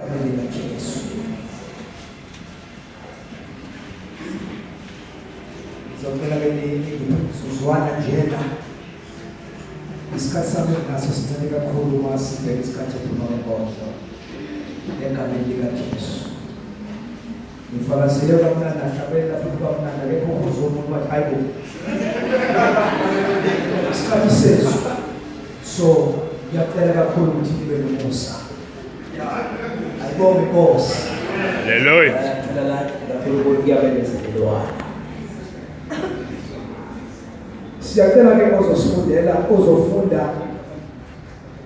Egameni likaJesu. Ngizocela ke ningizuzwana njena. Isikhathi sami naso sincane kakhulu uma sibheke isikhathi sokuphuma kwenkonzo. Egameni likaJesu. Ngifakazile kwamnandi ahlabela futhi kwamnandi akekho ukhuza umuntu wathi hayibo. Isikhathi sethu. So ngiyacela kakhulu ukuthi nibe nomusa. Ayibonge inkosi. Hallelujah. Ngicela la kakhulu kuyabekezelelwana. Siyacela ke ozosifundela ozofunda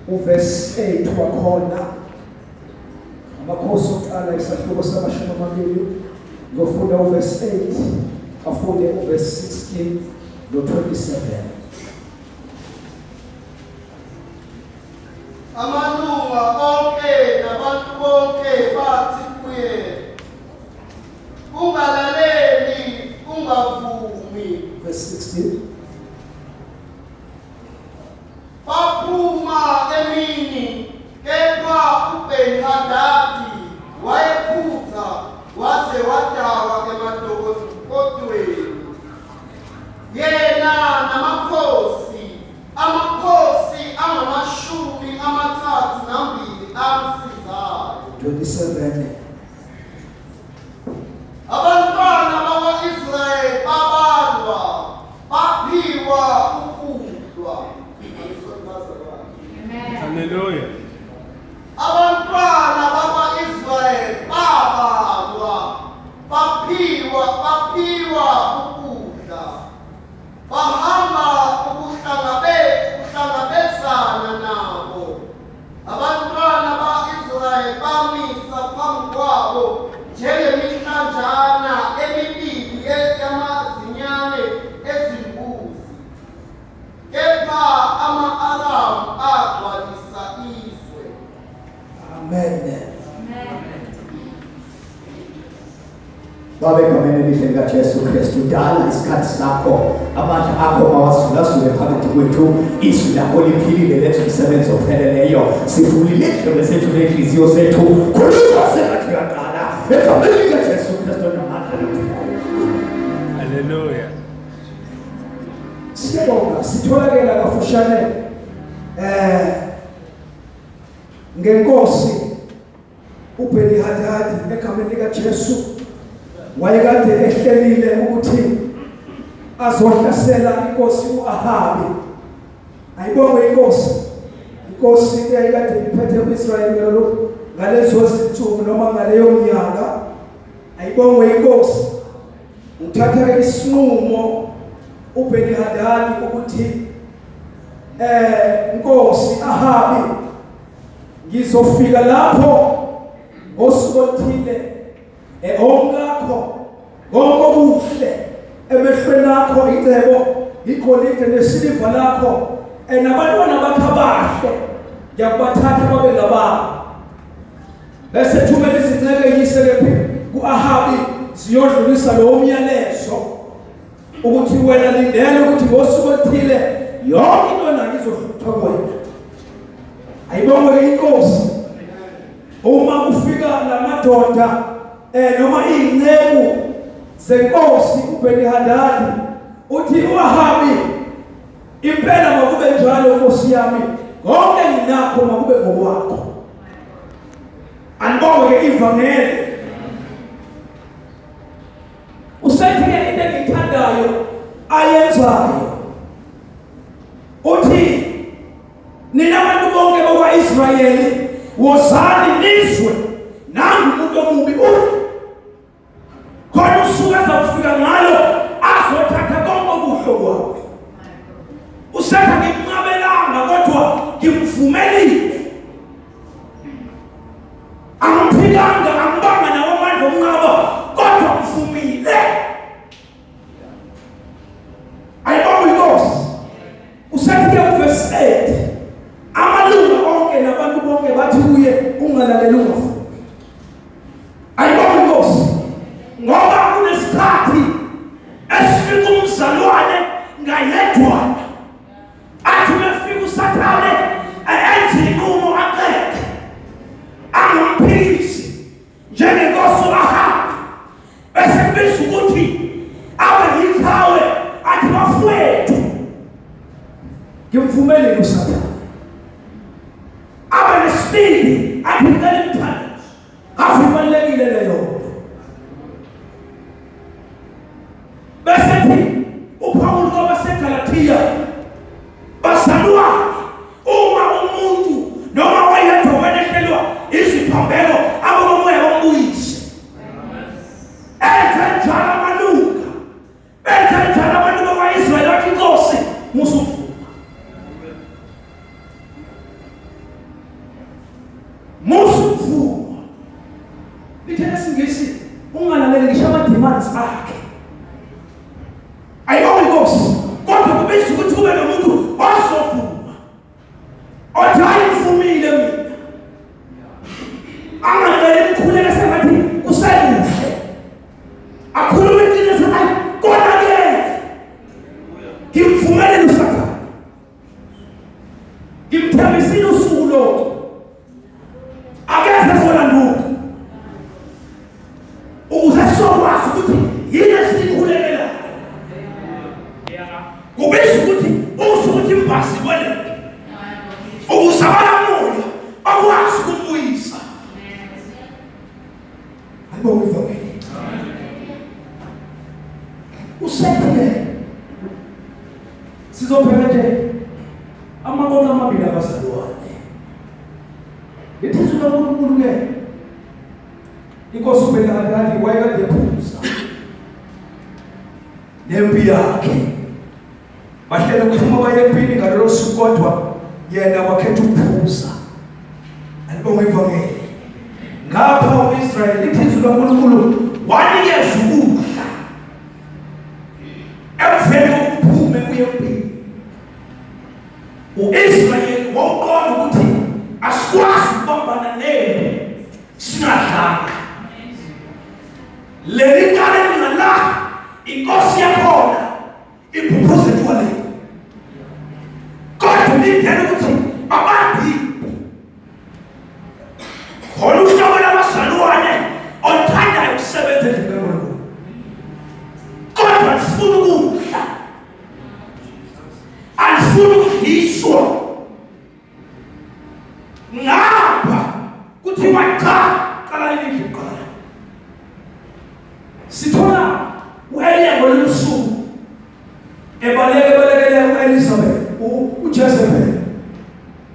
uverse 8 wakhona Amakhosi okuqala isahluko samashumi amabili ngizofunda uverse 8 afunde uverse 16 no-27. Amalunga onke nabantu bonke bathi kuye, Ungalaleli, ungavumi. Verse 16. Baphuma emini, kepha uBheni-Hadadi wayephutha waze wadakwa emadokodweni. Yena namakhosi, amakhosi angamashumi 32 amsizayo. 27. Abantwana bakwa-Israyeli babalwa, baphiwa ukulwa. Hallelujah. Abantwana bakwa-Israyeli babalwa, baphiwa ukudla. Bahamba ukuhlangabezana nabo. Abantwana ba-Israyeli bamisa phambi kwabo njengemihlanjana emibili yamazinyane ezimbuzi. Kepha ama-Aramu agcwalisa izwe. Amen. Baba egameni elihle likaJesu Kristu dala isikhathi sakho amandla akho mawazulazule phakathi kwethu izwi lakho liphilile lenza umsebenzi opheleleyo sivulile indlebe zethu nenhliziyo zethu khuluma sengathi uyaqala egameni likaJesu Kristu onamandla nophilayo. Hallelujah. Siyabonga sitholakela kafushane eh ngenkosi uBheni-Hadadi egameni likaJesu wayekade ehlelile ukuthi azohlasela inkosi uAhabi. Ayibongwe inkosi. Inkosi eyayikade iphethe uIsrayeli ngalolu ngalezo zinsuku noma ngaleyo minyaka. Ayibongwe inkosi. Uthatha isinqumo uBheni-Hadadi ukuthi inkosi Ahabi ngizofika lapho ngosuku oluthile omkakho konke okuhle emehlweni akho icebo igolide nesiliva lakho nabantwana bakho abahle ngiyakubathatha babe ngababo bese thumela izinceke yise kephi ku-ahabi ziyodlulisa lowo myalezo ukuthi wena lindela ukuthi ngosuku oluthile yonke into nayo izohluthwa kuwena. Ayibongwe inkosi. Uma kufika lamadoda noma izinceku zenkosi uBeni-Hadadi uthi uAhabi impela makube njalo nkosi yami konke nginakho makube ngokwakho. Alibongwe ke ivangeli. Usethi ke into engiyithandayo ayenzayo uthi nina bantu bonke bakwa-Israyeli wozani nizwe nangu umuntu omubi uthi khona usuku azawufika ngalo azothatha konke okuhle kwakhe usethi angimnqabelanga kodwa ngimvumelile Angiphikanga, angibanga nawo amandla omnqaba, kodwa ngivumile. Ayibonga inkosi. Usethi ke uverse 8. Amalunga onke nabantu bonke bathi kuye ungalaleli ungavumi. Ayibonga inkosi. Ngoba kunesikhathi esifika umzalwane ngayedwana. Athi umefika uSathane enze inqumo aqede. Angumphiki. Angaphikisi njengenkosi uAhabi bese kubiza ukuthi abe yiqhawe athi bafowethu ngimvumelile uSathane abe nesibindi athi ngicela imithandazo ave ibalulekile leyo nto bese thi uPawulu kwabaseGalathiya bazalwane uma umuntu noma wayedwa wenehlelwa iziphambeko abakomoya bambuyise enze njalo amalunga benze njalo abantu bakwa-Israyeli bathi inkosi musa ukuvuma musa ukuvuma lithe lesingisi ungalaleli ngisho ama-demands akhe ayibonga inkosi kodwa kubiza ukuthi kube nomuntu ozovuma othi hayi ngivumile mina angaceli ukukhuleka sengathi kusekuhle akhulume iqiniso hayi konakele ngimvumelele usathane ngimthembisile usuku lokhu akeze sona nduku ukuze sizokwazi ukuthi yini esiyikhulekelayo kubiza ukuthi usho ukuthi imbasi kwelete ukuze abalamuya bakwazi ukumbuyisa ayibonge ivangeli usethi-ke sizobheka nje amakona amabili abazalwane lithi izwi kaNkulunkulu-ke inkosi uBenhadadi wayekade ephuza nempi yakhe bahlela ukuphuma baye empini ngalolo suku kodwa yena wakhetha ukuphuza alibonge ivangeli ngapha u-Israyeli lithi izwi kaNkulunkulu wanikeza ukudla emveni kokuphume kuye empini U-Israyeli wawuqonda ukuthi asikwazi ukubambana nempi singadlanga. Leli cala elingala inkosi yakhona iphuphuza etwaleni. Kodwa lindele ukuthi babambe impi. Khona uhlobo lwabazalwane oluthandayo ukusebenza endlini kaNkulunkulu. Kodwa lifuna ukudla. Alifuni ukudliswa. Ngapha kuthiwa cha, qala ilidle kuqala. Sithola uEliya ngolunye usuku ebaleka ebalekele uElizabeth, uJezebel.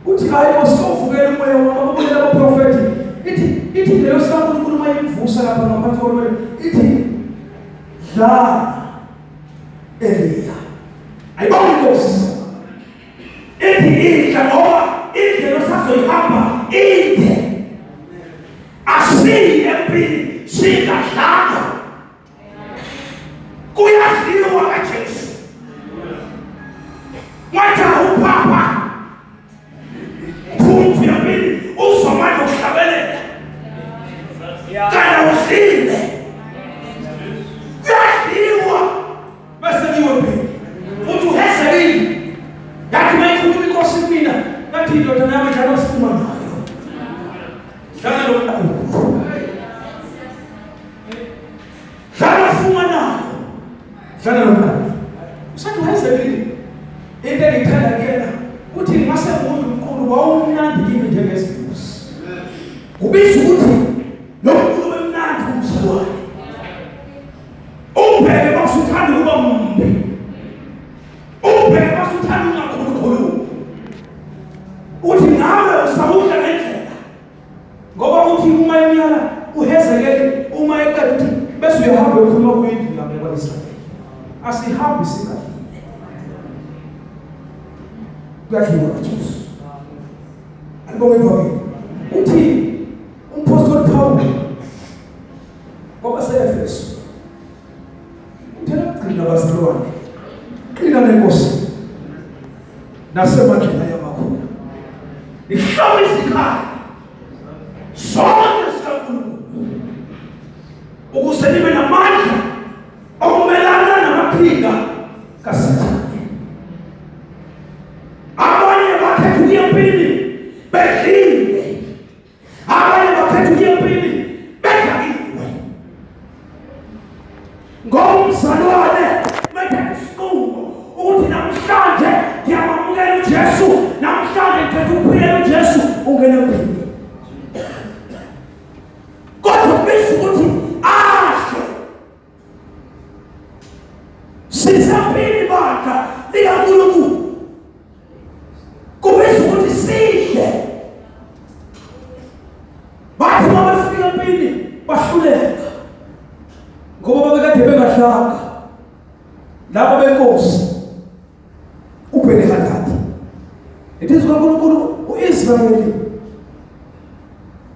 Uthi hayi osovukela umoya wami ababulela abaprofethi. Ithi ithi ingelosi kaNkulunkulu uma imvusa lapha ngaphansi kolwele ithi dlala Eliya. Ayibonge inkosi. Ithi idla ngoba indlela osazoyihamba inde. Asiyi empini singadlanga. Kuyadliwa kaJesu. Wathi uphapha phuma empini uzomanje uhlabelela. Kana udlile. Kuyadliwa bese kuyiwe empini. Uthi uHezekeli yathi mayikhuluma inkosi kumina yathi indodana yami dlala usifuma nayo. Dlala lomqulu. Dlala ufuma nayo. Dlala lomqulu. Usathi uHezekeli into engithanda kuyena uthi ngase ngudla umqulu wawumnandi kimi njengezibusi. Kubiza ukuthi lo mqulu bemnandi kumzalwane. Ubheke masuthanda ukuba mumbi. Ubheke masuthanda ungakhulukhulumi. Uthi nawe usawudla ngendlela. Ngoba uthi uma emyala uHezekeli uma eqeda uthi bese uyahamba uyokhuluma kuyindlu yami yakwa-Israyeli. Asihambi singadlile. Kuyadliwa kaJesu. Alibonge ivangeli. Uthi umpostoli Paul kwabaseEfesu uthela kugcina abazalwane qina nenkosi nasemandleni ayo amakhulu nihlome izikhali zonke zikaNkulunkulu ukuze nibe namandla okumelana namaqhinga kaSathane. Abanye bakhetha ukuya empini bedlile, abanye bakhetha ukuya empini bahluleka ngoba babekade bengadlanga labo benkosi uBheni-Hadadi. Lithi izwi likaNkulunkulu u-Israyeli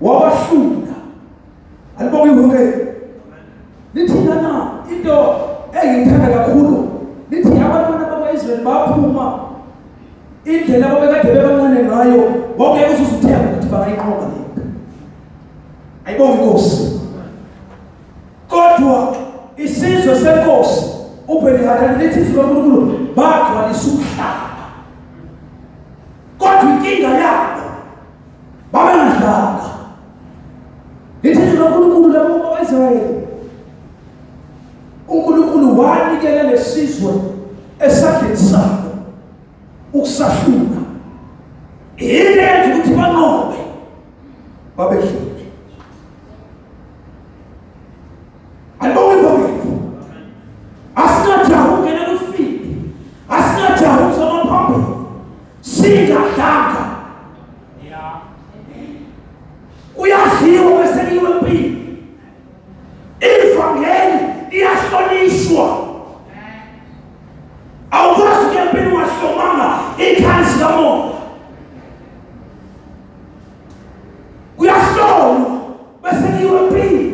wabahlula. Alibonge ihunge. Lithi lana into engiyithanda kakhulu lithi abantwana bakwa-Israyeli baphuma indlela ababekade bebancane ngayo wawungeke uze uzuthembe ukuthi bangayinqoba le mpi. Ayibonge inkosi. Kodwa isizwe senkosi uBheni-Hadadi lithi izwi likaNkulunkulu bagcwalisa umhlaba. Kodwa inkinga yabo babengadlanga. Lithi izwi likaNkulunkulu labo bakwa-Israyeli uNkulunkulu wanikela lesizwe esandleni sabo ukusahlula. Yini eyenza ukuthi banqobe? Babedlile. Alibonge ibhokisi. Asinajaha ukungena kwifidi. Asinajaha ukuzama phambili. Singadlanga. Kuyadliwa bese kuyiwe empini. Ivangeli iyahlonishwa. Awukwazi ukuya empini ungahlomanga ikhansi kamoya. Kuyahlolwa bese kuyiwe empini.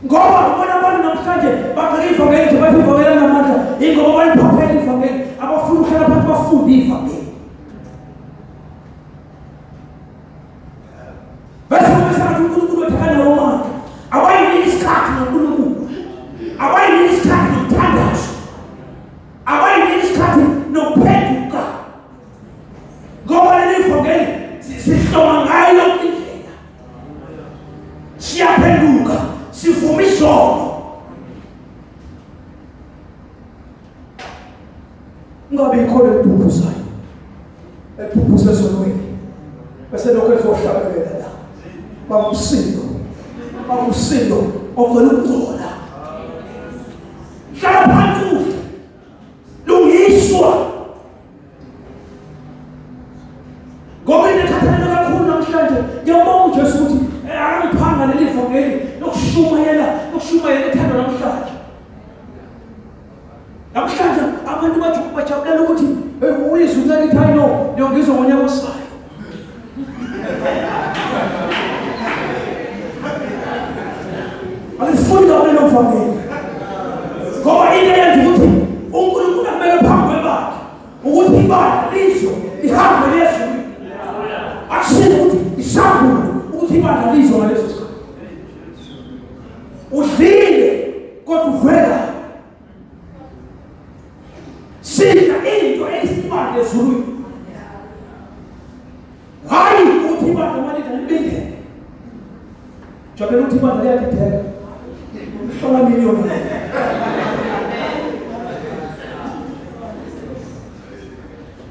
Ngoba ubona abantu namhlanje babheke ivangeli nje bathi ivangeli linamandla, ingoba baliphaphela ivangeli, abafuni ukuhlala phansi bafunde ivangeli. Bese kubesengathi uNkulunkulu wethu akanawo amandla. Abayiniki isikhathi noNkulunkulu. Abayiniki isikhathi nomthandazo. Abayiniki isikhathi nokuphenduka. Ngoba leli vangeli sihloma ngayo yonke indlela. Siyaphenduka, sivuma izono. Ungabe ikhona eliphuphuzayo. Eliphuphuza ezonweni. Bese lokho ezohlabelela la. Bangumsindo. Bangumsindo ogcwele ukungcola. Hlala phansi udle. Lungiswa. Ngoba into ekhathalele kakhulu namhlanje ngiyabonga uJesu ukuthi eh, akangiphanga leli vangeli lokushumayela lokushumayela ethando namhlanje. Namhlanje abantu bathi bajabulela ukuthi hey uyizwe uncela ithi hayi no ngiyongizwa ngonyaka osayo. Alifuni kabi lelo vangeli. Ngoba into eyenza ukuthi uNkulunkulu akubeke phambi kwebandla ukuthi ibandla lizwe lihambe liyezulwini. Akusile ukuthi isambulo ukuthi ibandla lizwe ngaleso sikhathi. Udlile kodwa uvela sidla into eyisibandla ezulwini. Hayi ukuthi ibandla malidla libindele. Jabela ukuthi ibandla liyadideka. Hlola million.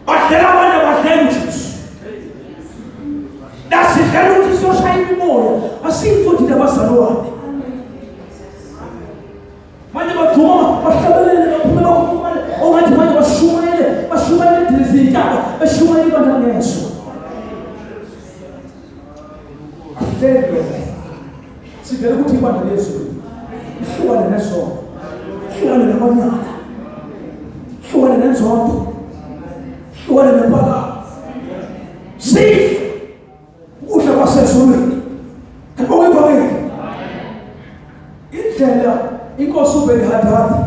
Badlela abantu abadlela uJesu. Nasidlela ukuthi siyoshaya imimoya. Asiyinto thina abazalwane. Manje bagxuma bahlabelele baphume bakhulumane ongathi manje bashumayele bashumayele edilizintaba beshumayele ibandla ngezwe. Asihleli lokho. Sivele ukuthi ibandla lezulu lihlukane nesono, lihlukane namanyala, lihlukane nenzondo, lihlukane nempakamo. Sidle ukudla kwasezulwini. Ngibonge ibhokile. Indlela inkosi uBeni-Hadadi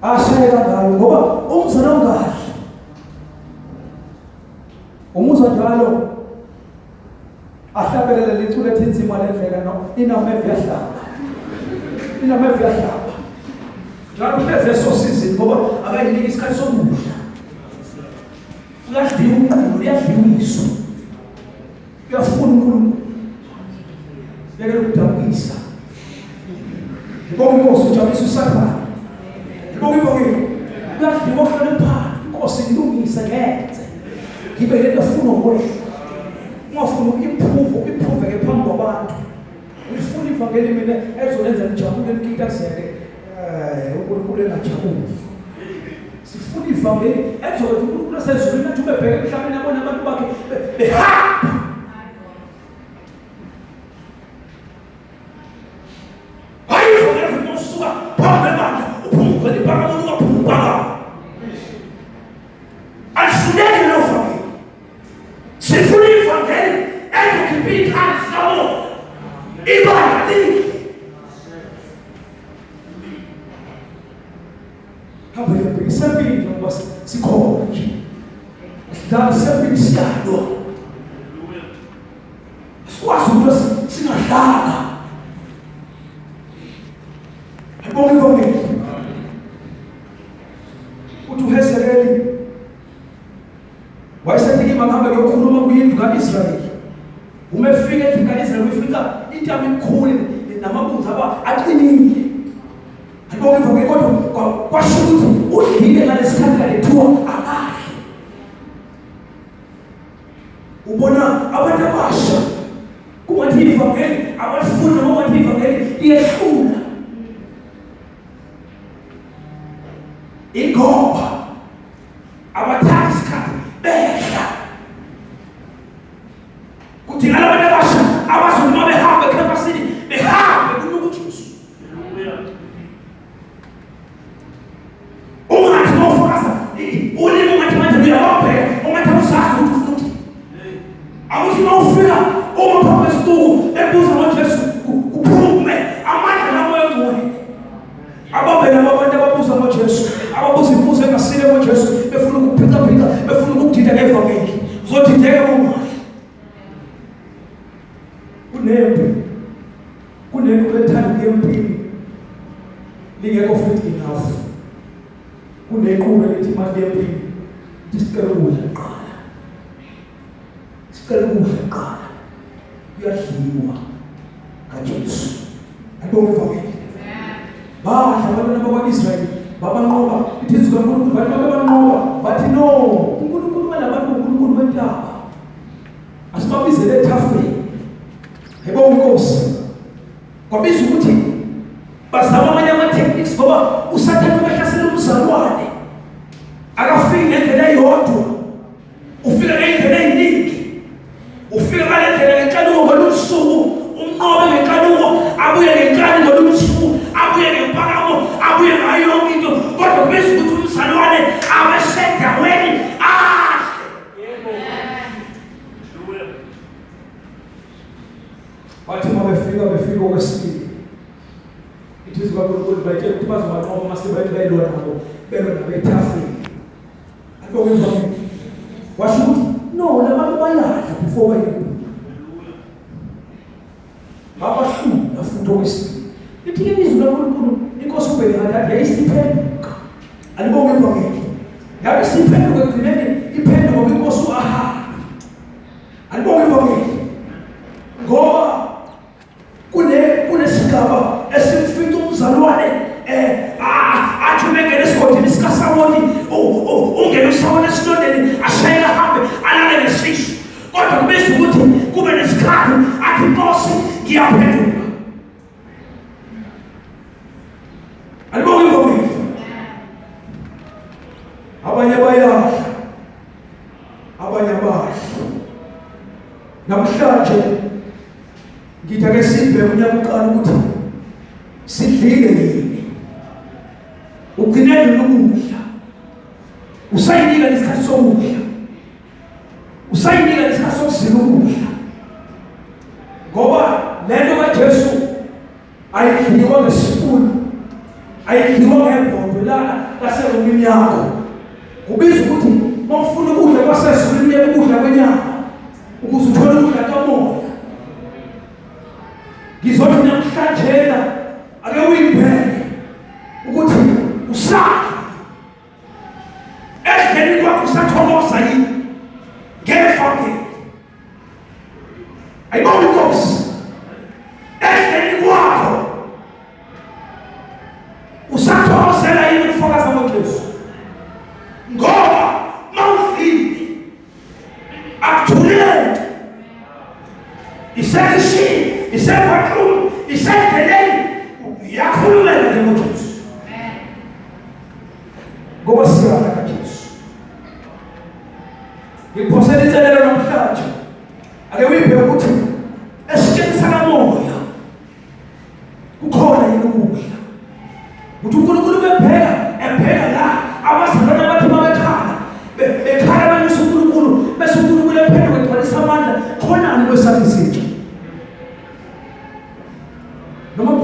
ashayeka ngayo ngoba umzana ungadli. Umuzwa njalo ahlabelele liculo ethi inzima le ndlela no inameva yahlaba inameva yahlaba njalo uhlezi esosizini ngoba akayiniki isikhathi sokudla uyadliwa umqulu uyadliwiswa uyafuna uNkulunkulu yekela ukudabukisa ngibonga inkosi ujabulisa usathane ngibonga ibhokile uyadliwa ohlale phansi inkosi ilungise ngenze ngibe lento efuna ukwehla ungafuni uku-improve uku-improve-ke phambi kwabantu ngifuna ivangeli mina ezolenza ngijabule ngikitazeke um unkulunkulu engajabuli sifuna ivangeli ezokwenza unkulunkulu asezulwini athi ubebheke emhlabeni abone abantu bakhe behamba. umphakamo unuka umphakamo. Alifuneki lelo vangeli. Sifuna ivangeli ezokhipha iy'khali zikamoya. Ibandla lihle. Hambe ngiyabheka isempini njengoba sikhona nje. Sidlala isempini siyalwa. Sikwazi ukuthi singadlala. Ayibonge ivangeli. Uthi uHezekeli wayesethi kimi angihambe ngiyokhuluma kuyindlu ka-Israyeli. Uma efika endlini ka-Israyeli uyifica intamo emikhulu namabunzi aba aqinile. Ayibonge ivangeli kodwa kwasho ukuthi udlile ngalesikhathi kalethiwa akadli. Ubona abantu abasha kungathi ivangeli abalifuni noma kungathi ivangeli liyehlula. Ingoba abathathi isikhathi behla. Kudingana abantu abasha abazothi uma behamba ekhempasini behambe kunuka uJesu. Ungathi uma ufakaza ulimi ungathi manje uyabambeka ungathi awusazi ukuthi ufuna ukuthini. Akuthi uma ufika uma phambi kwesixuku ebuza ngoJesu kuphume amandla kaMoya oNgcwele. Abambe labo abantu ababuza ngoJesu, ababuza imibuzo engasile ngoJesu, befuna ukuphicaphica, befuna ukudida ngevangeli. Uzodideka kungahle. Kunempi. Kunempi ethanda ukuya empini. Lingekho fit enough. Kunequlu elithi imali yempini. Sicela ukudla kuqala. Sicela ukudla kuqala. Kuyadliwa kaJesu. Ayibonge ivangeli. Badla abantwana bakwa-Israyeli babanqoba ithi izwi kaNkulunkulu bathi babebanqoba bathi no uNkulunkulu walabantu uNkulunkulu wentaba asibabizele ethafeni yebo inkosi kwabiza ukuthi bazama amanye ama-techniques ngoba usathane ubehlasela umzalwane akafiki ngendlela eyodwa ufika ngey'ndlela ey'ningi ufika ngale ndlela ngenkanuko ngolunye usuku umnqobe ngenkanuko abuye ngenkani ngolunye usuku abuye ngempakamo abuye ngayo yonke into kodwa kubiza ukuthi umzalwane abesendaweni ahle Bathi uma befika befika okwesibili ithi izwi kaNkulunkulu bayitshela ukuthi bazobanqoba uma sebethi belwa nabo belwa nabo ethafeni. Akho ngizwa washo ukuthi no labantu bayadla before baye babahlula futhi okwesibili. Lithi ke izwi kaNkulunkulu inkosi uBheni-Hadadi yayisiphenduka. Alibonge ivangeli. Yabe isiphenduka ekugcineni iphenduka kwinkosi u-Ahabi. Alibonge ivangeli. Ngoba kune kunesigaba esimfica umzalwane eh athi umengena esigodini sikaSawoti ungena uSawoti esilondeni ashayele ahambe alale nesisu kodwa kubiza ukuthi kube nesikhathi athi Nkosi ngiyaphenduka Alibonge ivangeli. Abanye bayadla. Abanye abadli. Namhlanje ngithi ake sibheke unyaka uqala ukuthi sidlile yini. Ugcine nini ukudla? Usayinika isikhathi sokudla. Usayinika isikhathi sokuzila ukudla. Ngoba lento kaJesu ayidliwa ngesipuni ayidliwa ngebhodo lana laserumini yakho kubiza ukuthi uma ufuna ukudla kwasezulwini uyeke ukudla kwenyama ukuze uthole ukudla kamoya ngizothi namhlanjena ake uyibheke ukuthi usadla edleni kwakho usathokoza yini ngevangeli ayibonge inkosi edleni kwakho usathokozela yini ukufakaza ngoJesu ngoba mawudlile akuthuleki isekhishini isebathroom isendleleni uyakhulumela nje ngoJesu ngoba siyala kaJesu Ngiphosela inselelo namhlanje. Ake uyibheke ukuthi esitsheni sakamoya kukhona yini ukudla. Uthi uNkulunkulu ubebheka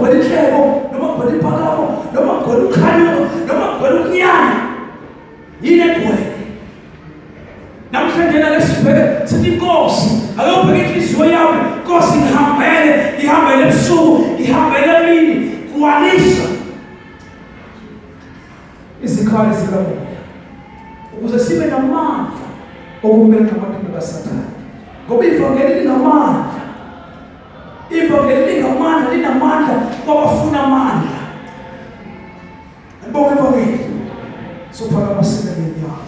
kugcwele inhlebo, noma kugcwele imphakamo, noma kugcwele ukukhanuka, noma kugcwele ukunyana. Yini egcwele? Namhlanje nake sibheke sithi inkosi, ake ubheke inhliziyo yami, Nkosi ngihambele, ngihambele ebusuku, ngihambele emini, gcwalisa izikhali zikamoya ukuze sibe namandla okumela amaqhinga kaSathane. Ngoba ivangeli linamandla. Ivangeli lingamandla, linamandla kwabafuna amandla. Ngibonge ivangeli. Sophakama sime ngenyawo.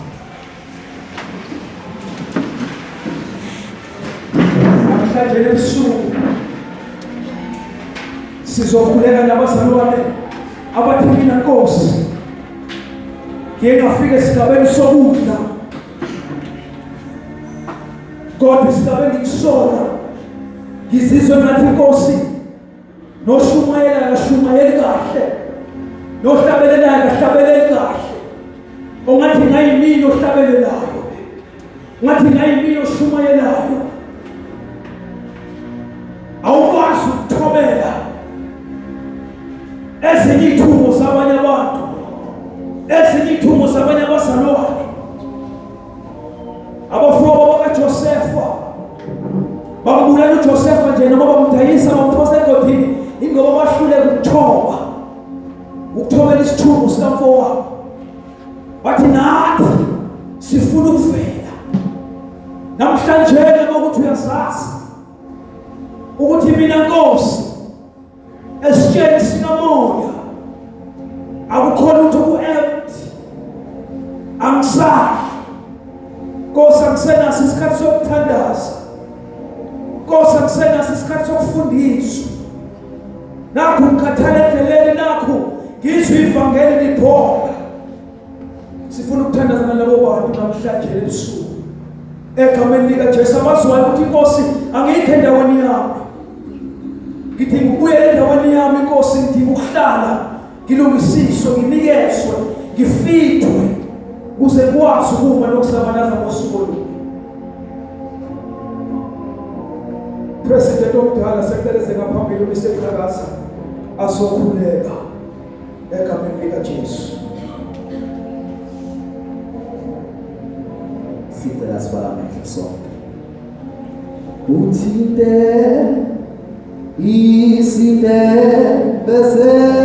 Namhlanje ebusuku sizokhuleka nabazalwane abathi mina Nkosi ngiye ngafika esigabeni sokudla kodwa isigaba engikusona ngizizwe ngathi inkosi noshumayela akashumayeli kahle nohlabelelayo akahlabeleli kahle ongathi ngayimini ohlabelelayo ngathi ngayimini oshumayelayo awukwazi ukuthobela ezinye iy'thumo zabanye abantu ezinye iy'thumo zabanye abazalwane Abafowabo bakaJosefa bambulala uJosefa nje noma bamdayisa bamphosa egodini ingoba bahluleka ukuthoba ukuthobela isithungu sikamfowabo. Bathi nathi sifuna ukuvela namhlanje noma ukuthi uyazazi ukuthi mina Nkosi esitsheni sikamoya akukhona ukuthi ku-empty angisadli Nkosi angisenaso isikhathi sokuthandaza Nkosi angisenaso isikhathi sokufundiswa nakhu ngikhathala endleleni nakhu ngizwe ivangeli libhola Sifuna ukuthandaza nalabo bantu namhlanje ebusuku. Egameni likaJesu abazwayo ukuthi inkosi angikho endaweni yami. Ngidinga ukubuyela endaweni yami inkosi, ngidinga ukuhlala ngilungisiswe, nginikezwe, ngifidwe ukuze ngikwazi ukuma nokusabalaza ngosuku olubi. President omdala seceleze ngaphambili uMr Xhakaza azokhuleka. Egameni likaJesu. Sicela sibala amehlo sonke. Uthinte isindebe zethu.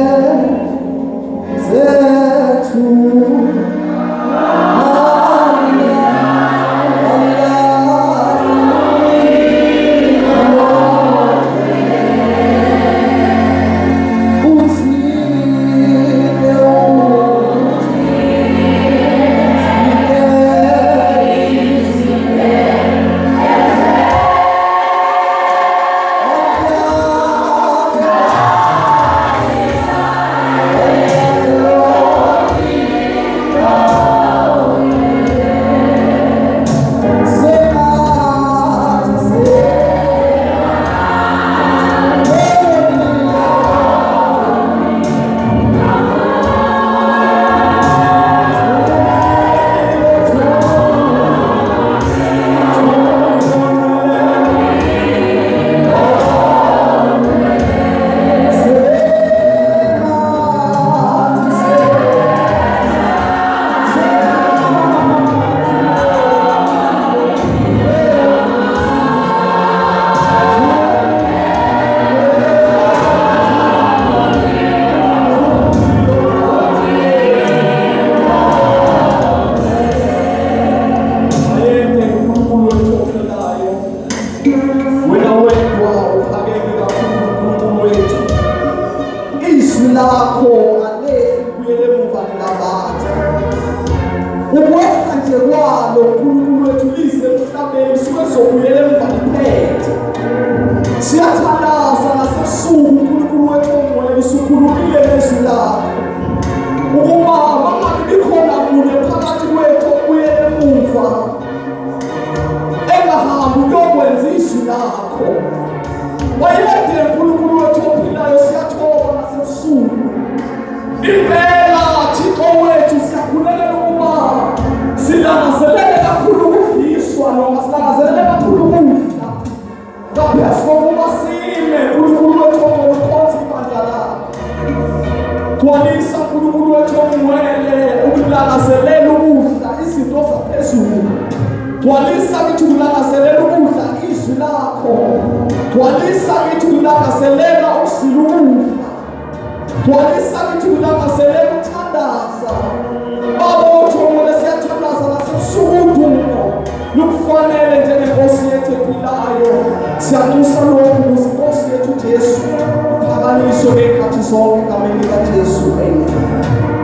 Wena wedwa uphakeme kakhulu uNkulunkulu wethu. Izwi lakho alehli kubuyele emuva linamandla. Ukwehla nje kwalo uNkulunkulu wethu lize emhlabeni suke lizobuyela emuva liphethe. Siyathandaza nasebusuku uNkulunkulu wethu ongcwele usukhulumile ngezwi lakho. Ukuba bangabi bikhona munye phakathi kwethu obuyele emuva engahambi ukuyokwenza izwi lakho. Wayede uNkulunkulu wethu ophilayo siyathoba nasebusuku. Impela Thixo wethu siyakhulekela ukuba silangazelele kakhulu ukudliswa noma silangazelele kakhulu ukudla ngaphezu kokuba sime uNkulunkulu wethu ongcwele ukhonza ibandla lakho. Gcwalisa uNkulunkulu wethu ongcwele ukulangazelela ukudla izinto zaphezulu. Gcwalisa kithi ukulangazelela ukudla izwi lakho. Gcwalisa kithi ukulangazelela ukuzila ukudla. Gcwalisa kithi ukulangazelela ukuthandaza. Baba wethu ongcwele siyathandaza nasebusuku udumo lukufanele njengenkosi yethu ephilayo. Siyanxusa lokhu ukuze inkosi yethu uJesu uphakanyiswe ngey'khathi zonke egameni likaJesu. Amen.